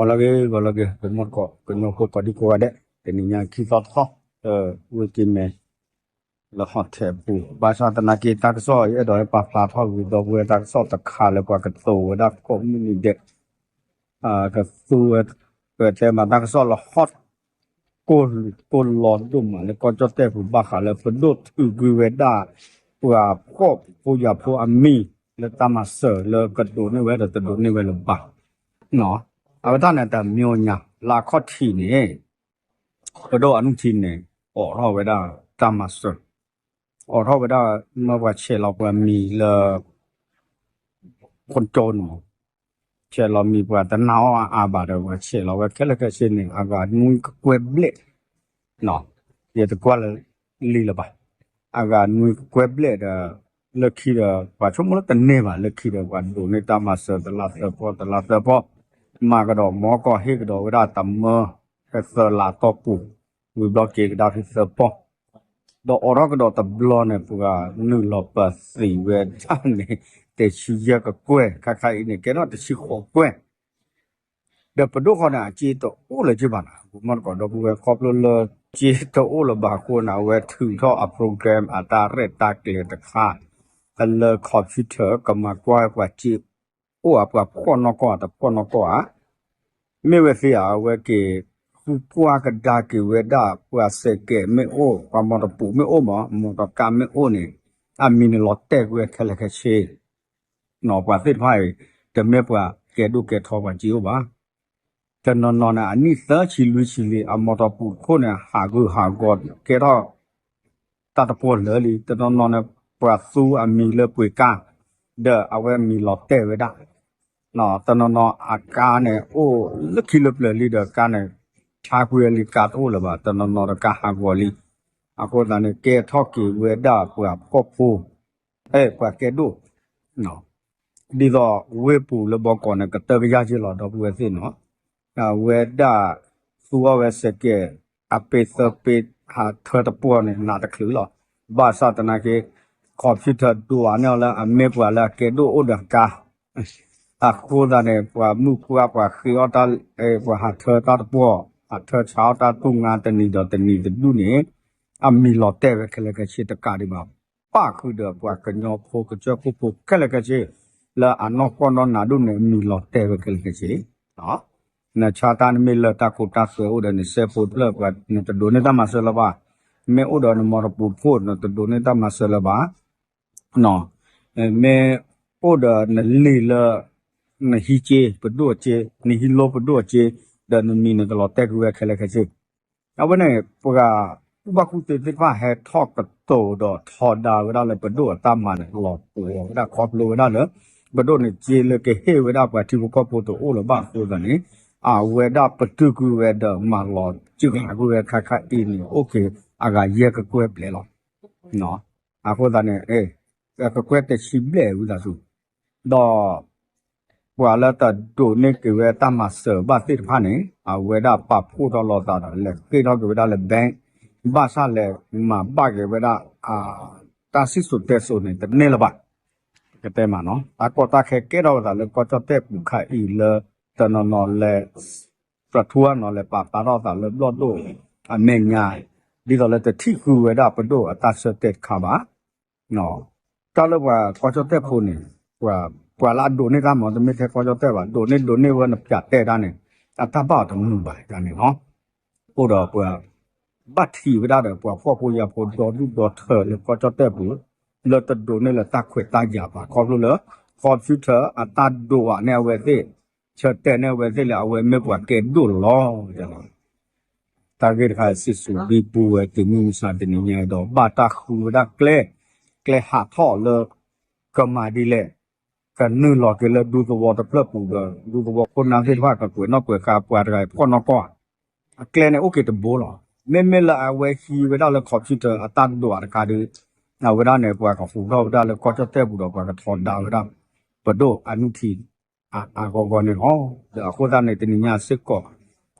လီၤဂ့ၤ ဂီၤလီၤဂ့ၤ ပမီၢ်တကိး ကညီဖိကိးဒံကိးဂၤဒဲး တနံၤညါခံသီတသီ ဝ့ၢ်ကံၢ်မဲ လၢ hotel ပူၤ ဘၣ်ဆၣ်သနာ်က့ တၢ်ကစီၣ်ယအဲၣ်ဒိးဟဲပာ်ဖျါထီၣ်ဂ့ၤဒီပုၢ်ဝဲၢ် တၢ်ကစီၣ်တခါလၢပှၤကတိၤဝဲဒၣ်ကိးမုၢ်နံၤဒဲး ကသူဝဲ ပတဲမးတၢ်ကစီၣ်လၢ hot ကိၢ်လိာ်ဒိၣ်မးလၢကီၢ်ကၠီၣ်တဲၣ်ပူၤ ဘၣ်ဃးလၢပဒိၣ်ထုးကွံာ်ဝဲဒၣ် ပှၤဖှီၣ်ဖိယာ်ဖိအမံၤ လၢတၢ်မၤစၢၤလၢကဒိးန့ၢ်ဝဲဒီးတဒိးန့ၢ်ဝဲလၢၤဘၣ် အဝဲတၢ်န့ၣ်တမံၤညါ လၢအခီၣ်ထံးန့ၣ် ပဒိၣ်အနုထံန့ၣ် အိးထီၣ်ဝဲဒၣ်တၢ်မၤစၢၤ အိးထီၣ်ဝဲဒၣ် မၢပှၤဆဲးလီၤပှၤမံၤလၢ ခိၣ်ကၠိန့ၣ် ဆဲးလီၤမံၤပှၤတနာ်အီၤအါအါဘၣ်ဒီး ပှၤဆဲးလီၤဝဲခဲလၢာ်ခဲဆ့န့ၣ် အဂၤနွံကကွဲၢ်ဘျဲၣ် ယတကွၢ်လၢလံလၢၤဘၣ် အဂၤနွံကကွဲၢ်ဘျဲၣ်ဒီး လၢခံဒီး ပှၤဆိကမိၣ်လၢတန့ၢ်ဘၣ် လၢခံဒီး ပှၤဒိးန့ၢ်တၢ်မၤစၢၤတလါသၢပီ တလါသၢပီ မၤကဒီးမီကီၢ်ဟ့ၣ်ကဒီးဝဲဒၣ်တမၢ ဖဲသၢလါတီၢ်ပူၤ ဝံၤဘျီက့ၤကဒါဖဲသၢပီ ဒီးအိးထီၣ်ကဒီးတဘျီန့ၣ် ပှၤနုာ်လီၤပၢၤသံးဝဲဒၣ်န့ၣ် တဆံယဲၢ်ကကွဲၢ် ခါခါအံၤန့ၣ် ကဲထီၣ်တဆံဃိးကကွဲၢ် ဒီးပဒိၣ်ဃီန့ၣ် အစ့တအိၣ်လၢၤက့ဘၣ်နီၤ ပမီၢ်တကိးဒီပုၢ်ဝဲၢ် ခီဖျိလၢစ့တအိၣ်လၢၤဘၣ်အဃိန့ၣ် အဝဲထုးထီၣ်အ program အတၢ်ရဲၣ်တၢ်ကျဲၤတခါ လၢ computer ကမၤကွၢ်ဝဲပှၤစ့အိၣ်ဧါ ပှၤဖှီၣ်နီၢ်ကီၢ်ဧါ တဖှီၣ်နီၢ်ကီၢ်ဧါ မ့ၢ်ဝဲသ့ၣ်ဧါ အဝဲက့ၤဃုကွၢ်ကဒါက့ၤဝဲဒၣ် ပှၤစဲးကဲးမ့ၢ်အိၣ် ပှၤမီတပူးမ့ၢ်အိၣ်မး မီတီကါမ့ၢ်အိၣ်န့ၣ် အမံၤန့ၣ်လီၤတဲာ်ကွံာ်ဝဲခဲလၢာ်ခဲဆ့ ပှၤသ့ၣ်တဖၣ်အံၤ တမ့ၢ်ပှၤကဲဒိၣ်ကဲထီပှၤစ့အိၣ်ဘၣ် တနီၤနီၤန့ၣ် အနံၣ်သၢဆံလွံၢ်ဆံလံ အမီတီပူးခိၣ်န့ၣ် ဟးဂူာ်ဟးဂီၤ ကဲထီၣ် တၢ်တပှီၢ်လၢာ်လံ တနီၤနီၤန့ၣ် ပှၤသူအမံၤလၢပှ့ၤကါ ဒီးအဝဲမံၤလီၤတဲာ်ဝဲဒၣ် တနီၤနီၤအကါန့ၣ် အိၣ်လၢခံလၢပျၢၤလံဒီးကါန့ၣ် ဆါကွံာ်လံ ကါတအိၣ်လၢၤဘၣ် တနီၤနီၤဒီးကါဟးဂီၤလံ အဃိသတးန့ၣ် ကဲထီၣ်က့ၤဝဲဒၣ်ပှၤဖှီၣ်ဖိ အဲ ပှၤကဲဒိၣ် ဒ်သိးဝ့ၢ်ပူၤလၢဘီကီးန့ၣ် ကတၢၢ်ကယၢ်က့လီၤ ဒီပုၢ်ဝဲၢ်သ့ၣ်နီၤ အဝဲဒၣ်သူအီၣ်ဝဲစဲးကဲး အပ့သၢပ့ ဟးထၢတပှီၢ်န့ၣ် နးတချုးလီၤ ဘၣ်ဆၣ်သနာ်က့ computer ဒိးအါန့ၢ်အီၤလၢအမ့ၢ်ပှၤလၢအကဲဒိၣ်အိၣ်ဒီးကါ အဃိသတးန့ၣ် ပှၤမုၢ်ပှၢ်ပှၤဃ့အီၣ်တၢ် ပှၤဟးထၢတၢ်တပှီၢ် ဟးထၢဆါအီၣ်တၢ်တူၢ်ငါတနံၤဒီးတနံၤတဒူၣ်န့ၣ် အမံၤလီၤတဲာ်ဝဲခဲလၢာ်ခဲဆ့တကးဒံးဘၣ် ပၣ်ဃုာ်ဒီးပှၤကညီဖိကစၢၢ်ခိၣ်ဖိခဲလၢာ်ခဲဆ့ လၢအနီၢ်ကီၢ်နီၢ်နးဒိၣ်န့ၣ် အမံၤလီၤတဲာ်ဝဲခဲလၢာ်ခဲဆ့ နဆါတၢ်န့ၣ်မ့ၢ်လၢတၢ်ခိတၢ်သွဲအိၣ်ဒီးနစဲးဖိတဖျၢၣ်ပှၤ နတဒိးန့ၢ်တၢ်မၤစၢၤလၢၤဘၣ် မ့ၢ်အိၣ်ဒီးနမီတပူးဖိ နတဒိးန့ၢ်တၢ်မၤစၢၤလၢၤဘၣ် မ့ၢ်အိၣ်ဒီးနလံာ်လၢ နဟံးက့ ပဒိၣ်အက့ နဟံးလိပဒိၣ်အက့ ဒီးနမံၤန့ၣ်ကလီၤတဲာ်ကွံာ်ဝဲခဲလၢာ်ခဲဆ့ အဝဲန့ၣ် ပှၤကူၣ်ဘၣ်ကူၣ်သ့သ့ၣ်တဖၣ်ဟဲထီၣ်ကတိၤဒီးထီဒါဝဲဒၣ်လၢပဒိၣ်အတၢ်မၤန့ၣ် လီၤပှီၤဝဲဒၣ်ခီဖျိဝဲဒၣ်လၢ ပဒိၣ်န့ၣ်က့လၢကဟ့ၣ်ဝဲဒၣ်ပှၤထံဖိကီၢ်ဖိတအိၣ်လၢၤဘၣ်အဃိသတးန့ၣ် အဝဲဒၣ်ပတုာ်ကွံာ်ဝဲဒီးမၤလီၤစှၤကွံာ်ဝဲခါခါအံၤန့ၣ် အိၣ်က့ၤအဂၤယဲၢ်ကကွဲၢ်ဘျဲၣ်လီၤ အဃိသတးန့ၣ် ကကွဲၢ်တဆံဘျဲၣ်ဝံသးစူၤ ဒီး ပှၤလၢတဒိးန့ၢ်က့ၤဝဲတၢ်မၤစၢၤဘၣ်သ့ၣ်တဖၣ်န့ၣ် အဝဲဒၣ်ပာ်ဖှိၣ်ထီၣ်လိာ်သးဒီး လဲၤဃ့ၢ်ထီၣ်က့ၤဝဲဒၣ်လၢ bank ဘၣ်ဆၣ်လဲၤမၤဘၣ်က့ၤဝဲဒၣ် တၢ်စံၣ်စိၤတဲစိၤန့ၣ် တန့ၢ်လၢၤဘၣ် ကတဲမးနီၤ တၢ်ကီတၢ်ခဲကဲထီၣ်လိာ်သးလၢကီၢ်ကၠီၣ်တဲၣ်ပူၤခါအံၤလၢ တနီၤနီၤလဲၤ ပထူအနီၤလဲၤပာ်ဖျါထီၣ်သးလၢဘျီၣ်ဒိၣ်အမဲာ်ညါ ဒ်သိးလၢတထံၣ်ဃုာ်ဝဲဒၣ်ပဒိၣ်အတၢ်ဆၢတဲာ်တခါဘၣ် တၢ်လၢပှၤကီၢ်ကၠီၣ်တဲၣ်ဖိန့ၣ် ပှၤလၢအဒိးန့ၢ်တၢ်မၤ တမ့ၢ်ထဲကီၢ်ကၠီၣ်တဲၣ်ဘၣ် ဒိးန့ၢ်ဒိးန့ၢ်ဝဲနပၠးတဲတၢ်န့ၣ် အတၢ်ဘၣ်အီၤတမုာ်ဘၣ်န့ၣ်လီၤ အိၣ်ဒီးပှၤ ဘၣ်ထံးဝဲဒၣ်ဒီးပှၤဖှီၣ်ဖိယာ်ဖိဒီဒူၣ်ဒီထၢလၢကီၢ်ကၠီၣ်တဲၣ်ပူၤ လၢတဒိးန့ၢ်လၢတၢ်ခွဲးတၢ်ယာ်ဘၣ် ခီဖျိလၢ computer အတၢ်ဒိးအီၤန့ၣ်အဝဲသ့ၣ် ဆၢတဲာ်န့ၢ်အဝဲသ့ၣ်လၢအဝဲမ့ၢ်ပှၤကဲဒိၣ်လီၤ တၢ်ဂ့ၢ်တခါ စံၣ်စိၤဒံပူၤဝဲတုၤမုၢ်မဆါတနံၤညါဒီး ဘၣ်တၢ်ဃုဝဲဒၣ်ကျဲ ကျဲဟးထီၣ်လၢ ကမၤဒ်လဲၣ် ကနုာ်လီၤက့ၤလၢဒူသဝီတဖျၢၣ်ပူၤဒီး ဒူသဝီခိၣ်နၢ်သ့ၣ်တဖၣ်ကကွဲးနီၣ်ကွဲးဃါပှၤတဂၤအံၤဖှီၣ်နီၢ်ကီၢ်ဧါ အကျဲန့ၣ်အိၣ်က့ၤတဘိလီၤ. မ့မ့ၢ်လၢအဝဲဟံးဝဲဒၣ်လၢ computer အတၢ်ဒိးအတခါဒီး အဝဲဒၣ်န့ၣ် ပှၤကဟူးထီၣ်ဝဲဒၣ်လၢကီၢ်ကၠီၣ်တဲၣ်ပူၤဒီးပှၤကထီဒါဝဲဒၣ် ပဒိၣ်အနုထံ အဂီၢ်ဂီၢ်န့ၣ်လီၤ. ဒီးအဃိသတးန့ၣ် တနံၤညါစ့ၢ်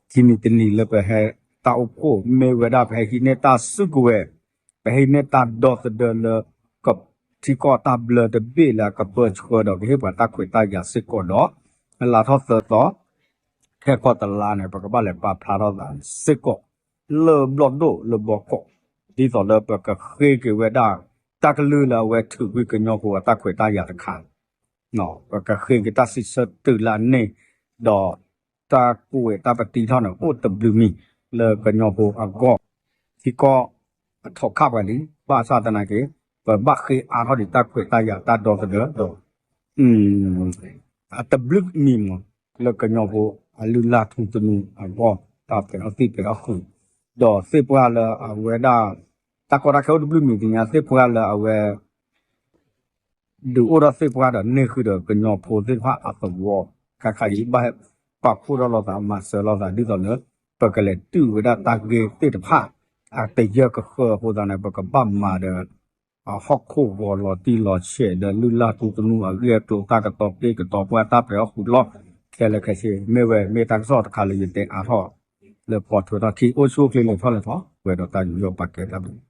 ကီး ခံနံၤတနံၤလၢပဟဲတၢ်အိၣ်ဖှိၣ် မ့ၢ်ဝဲဒၣ်ပဟဲဟံးန့ၢ်တၢ်စုကဝဲၤ ပဟံးန့ၢ်တၢ်ဒီသဒၢလၢ ထံကီၢ်တၢ်ဘျၢတဘ့ၣ်လၢအကပၢဆှၢဒီးကဟ့ၣ်ပှၤတၢ်ခွဲးတၢ်ယာ်စ့ၢ်ကီးဒီး လါထီၣ်သၢသီ ခဲခီတလါန့ၣ် ပကဘၣ်လဲၤပာ်ဖျါထီၣ်သးစ့ၢ်ကီး လၢဘျီၣ်ဒိၣ်လၢဘီကီး ဒ်သိးလၢပကဃ့က့ၤဝဲဒၣ် တၢ်ကလုၢ်လၢအဝဲထုးကွံာ်ကညီဖိအတၢ်ခွဲးတၢ်ယာ်တခါ ပကဃ့က့ၤတၢ်စံးဆၢတုၤလၢအန့ၣ် ဒီး တၢ်ကွဲးတၢ်ပတံထီၣ်န့ၣ် အိၣ်တဘျုးမံၤ လၢကညီဖိအဂီၢ် ထံကီၢ်အထီၣ်ခါပှဲၤလံ ဘၣ်ဆၣ်သနာ်က့ ပဘၣ်ဃ့အါထီၣ်ဒံးတၢ်ခွဲးတၢ်ယာ်တၢ်ဒီသဒၢဒီး အတဘျုးမံၤမး လၢကညီဖိအလုၢ်လၢ်ထူသနူအဂီၢ် တၢ်ပဲာ်ထီၣ်သံၣ်ပဲာ်ထီၣ်ဃုာ် ဒီးသ့ၣ်ပှၢ်လၢအဝဲဒၣ် တၢ်ကီတၢ်ခဲအိၣ်တဘျုးမံၤသ့ၣ်ညါ သ့ၣ်ပှၢ်လၢအဝဲ ဒုးအိၣ်ထီၣ်သ့ၣ်ပှၢ်ဒီးန့ၢ်ဃုာ်ဒီးကညီဖိသ့ၣ်တဖၣ်အသဝီ ခါခါအံၤဘၣ်ဟဲပာ်ဖှိၣ်ထီၣ်လိာ်သးမၤစၢၤလိာ်သးဒ်သိးလၢ ပကလဲၤတုၤဝဲဒၣ်တၢ်ဂ့ၢ်သ့ၣ်တဖၣ် အတယၢကဃၢအဃိသတးန့ၣ် ပကဘၣ်မၤဒီး အဟီၣ်ခိၣ်ဂီၤလီၤတံၢ်လီၤဆဲးဒီးလုၢ်လၢ်ထူသနူအဂ့ၢ်အကျိၤတၢ်ကတီၤက့ၢ်ကတီၤပှၢ်တၢ်ပဲာ်ထီၣ်ဃုာ်လီၢ် ခဲလၢာ်ခဲဆ့ မ့ၢ်ဝဲမ့ၢ်တၢ်ကစီၣ်တခါလၢယတဲအါထီၣ် လၢပိာ်ထွဲထီၣ်ခံ အိၣ်ဆူၣ်အိၣ်ချ့လဲၤထီၣ်လဲၤထီၣ် ပှဲၤဒီးတၢ်ယူးယီၣ်ပာ်ကဲတၢ်ဘျုး